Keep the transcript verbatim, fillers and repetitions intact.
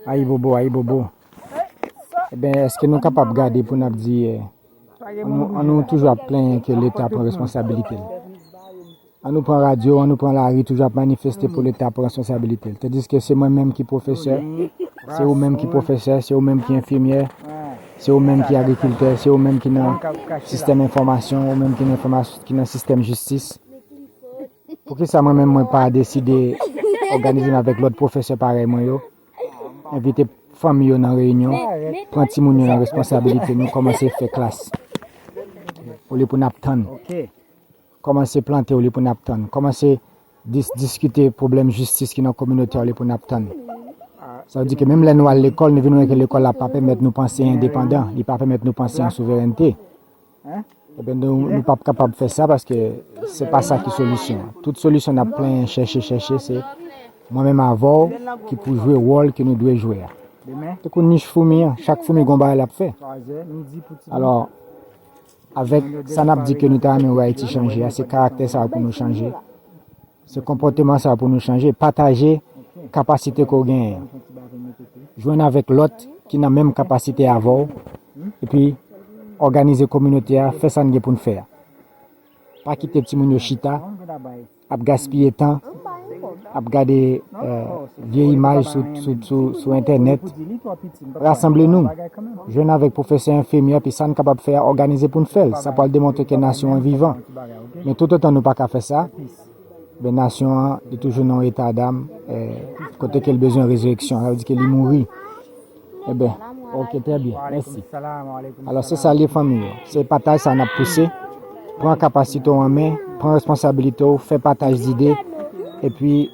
Ayibobo, ayibobo. Ebyen, èske nou kapab gade pou n ap di, eh, an nou, an nou toujou ap plenyen ke Leta pran responsabilite l? An nou pran radyo, an nou pran lari, toujou ap manifeste pou Leta pran responsabilite l. Tandiske se mwen menm ki pwofesè, se ou menm ki pwofesè, se ou menm ki enfimyè, se ou menm ki agrikiltè, se ou menm ki nan sistèm enfòmasyon, ou menm ki nan enfòmas-, ki nan sistèm jistis. Poukisa mwen menm mwen pa deside òganize m avèk lòt pwofesè parèy mwen yo, envite fanmi yo nan reyinyon, pran timoun yo nan responsabilite nou, kòmanse fè klas olye pou n ap tann. Kòmanse plante olye pou n ap tann. Kòmanse dis-, diskite pwoblèm jistis ki nan kominote a olye pou n ap tann. Sa vle di ke menm lè nou al lekòl, nou vin wè ke lekòl la pa pèmèt nou panse endepandan, li pa pèmèt nou panse an souverènte. Ebyen, nou, nou p ap kapab fè sa paske se pa sa ki solisyon an. Tout solisyon n ap plenyen chèche, chèche, se mwen menm avè w ki pou jwe wòl ke nou dwe jwe a. Tankou nich foumi an, chak foumi gon bagay l ap fè. Alò, avèk sa n ap di ke nou ta renmen wè Ayiti chanje a, se karaktè sa a pou nou chanje. Se konpòteman sa a pou nou chanje, pataje kapasite ke w genyen an. Jwenn avèk lòt ki nan menm kapasite avè w, epi òganize kominote a, fè sa n gen pou n fè a. Pa kite timoun yo chita, ap gaspiye tan, ap gade, eh, vye imaj sou, sou, sou, sou entènèt. Rasanble nou, jwenn avèk pwofesè, enfimyè, epi sa n kapab fè a, òganize pou n fè l. Sa pral demontre ke nasyon an vivan. Men toutotan nou pa ka fè sa, ben, nasyon an, li toujou nan yon eta dam, eh, kote ke l bezwen rezireksyon, sa vle di ke li mouri. Ebyen, ok, trè byen, mèsi. Alò, se sa l ye, fanmi yo. Se pataj sa n ap pouse. Pran kapasite w an men, pran responsabilite w, fè pataj zide, epi